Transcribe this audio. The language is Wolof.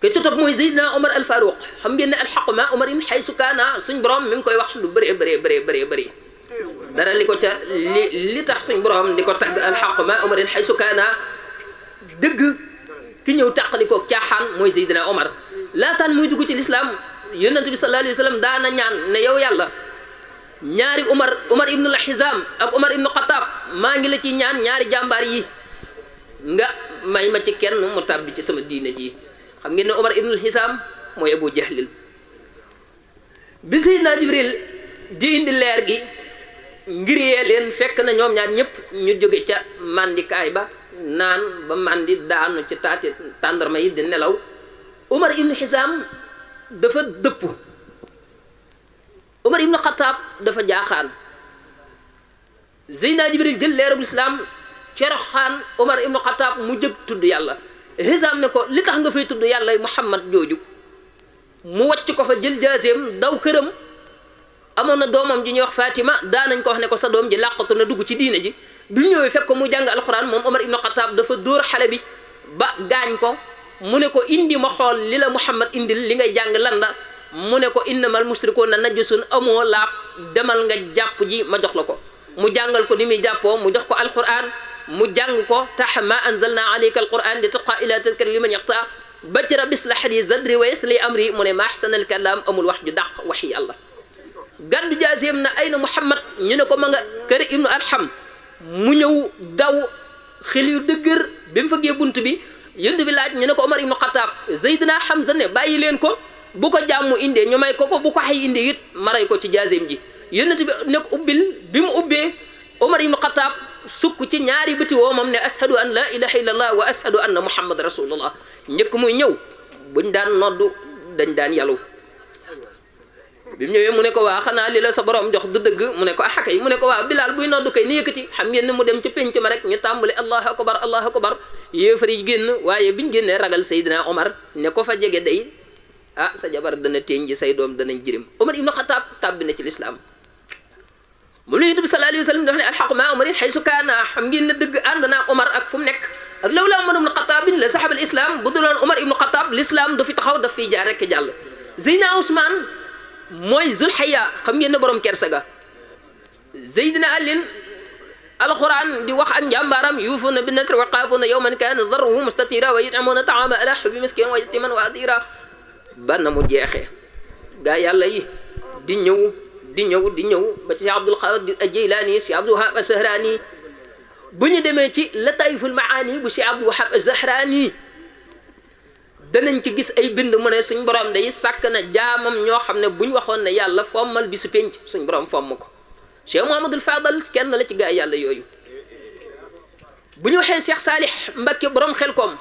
ke ci topp mooy Seydina Omar al Faruq xam ngeen ne alxaqu ma Omarin xaysu kaana suñ borom mi ngi koy wax lu bëri dara li ko ca li tax suñ borom di ko tagg alxaqu ma Omarin xaysu kaana dëgg ki ñëw tàqali ko caaxaan mooy Seydina Omar laataan muy dugg ci lislaam yonent bi sallallahu alayhi wa sallam daana ñaan ne yow yàlla ñaari Omar ibnu al-Hizam ak Omar ibnu Xataab maa ngi la ci ñaan ñaari jàmbaar yi nga may ma ci kenn mu tàbbi ci sama diine ji xam ngeen ne Omar ibnu al-Hizam mooy Abu Jahlil bi Seydina Jibril di indi leer gi ngir yee leen fekk na ñoom ñaar ñëpp ñu jóge ca mandikaay ba naan ba mandi daanu ci taati tàndarma yi di nelaw Omar ibnu Hizam dafa dëpp Omar ibnu Xataab dafa jaaxaan Seydina Jibril jël leerul islam coroxaan Omar ibnu Xataab mu jëg tudd yàlla Hizam ne ko li tax nga fay tudd yàlla Muhammad jooju mu wàcc ko fa jël jaaseem daw këram amoon na doomam ji ñuy wax Fatima daanañ ko wax ne ko sa doom ji làqatu na dugg ci diine ji bi ñëwee fekk ko mu jàng alxuraan moom Omar ibnu Xataab dafa dóor xale bi ba gaañ ko mu ne ko indi ma xool li la Muhammad indil li ngay jàng lan la mu ne ko innamal musrikuuna najsun amoo laab demal nga jàpp ji ma jox la ko mu jàngal ko ni muy jàppoo mu jox ko alquran mu jàng ko tax ma anzalna alayka alquran li taqa ila tadkar liman yaxsa ba ci rabbi islah li zadri wa yassir li amri mu ne ma ahsanal kalaam amul wax ju dàq waxi yàlla gàddu jaaseem na ayna Muhammad ñu ne ko ma nga kër ibnu Arham mu ñëw daw xel yu dëggër bi mu fëggee bunt bi yënd bi laaj ñu ne ko Omar ibnu Xataab Seydina Hamza ne bàyyi leen ko bu ko jàmmu indee ñu may ko bu ko xay indee it maray ko ci jaaseem ji yonent bi ne ko ubbil bi mu ubbee Omar ibnu Xataab sukk ci ñaari bëti woomam ne ashadu an la ilaha illallah wa ashadu anna muhammad rasulullah njëkk muy ñëw buñ daan noddu dañ daan yalu bi mu ñëwee mu ne ko waa xanaa li la sa borom jox du dëgg mu ne ko axakay mu ne ko waa Bilaal buy noddu kay ni yëkkati xam ngeen ne mu dem ci pénc ma rek ñu tàmbali allahu akbar yéefar yi génn waaye biñ génnee ragal Seydina Omar ne ko fa jege day ah sa jabar dana téen ji say doom danañ jirim Omar ibnu Xataab tàbbi na ci lislaam mu lu Yonent bi sallallahu alayhi wa sallam dafa ne alxaqu maa Omarin xaysu kaana xam ngeen ne dëgg ànd naa Omar ak fu mu nekk ak lawlaa Omar ibnu Xataab la saxabal islam bu duloon Omar ibnu Xataab l'islam du fi taxaw daf fiy jaar rek jàll Seydina Ousmane mooy Zulxaya xam ngeen ne borom kersa ga Seydina Alin alquran di wax ak njàmbaaram yuufuuna bin nasri wa xaafuuna yawman kaana darruhu mustatira wa yut'imuuna ta'aama ala hubbi miskin wa yatiman wa asira ba na mu jeexee gaa yàlla yi di ñëw ba ci Cheikh Abdul Qadir Jeylaani Cheikh Abdul Wahab Az-Zahraani bu ñu demee ci Lataiful Maani bu Cheikh Abdul Wahab Az-Zahraani danañ ci gis ay bind mu ne suñ borom day sàkk na jaamam ñoo xam ne buñ waxoon ne yàlla fommal bisu penc suñ borom fomm ko Cheikh Mouhamadul Fadal kenn la ci gaa yàlla yooyu bu ñu waxee Cheikh Saalih Mbakke borom Xelkom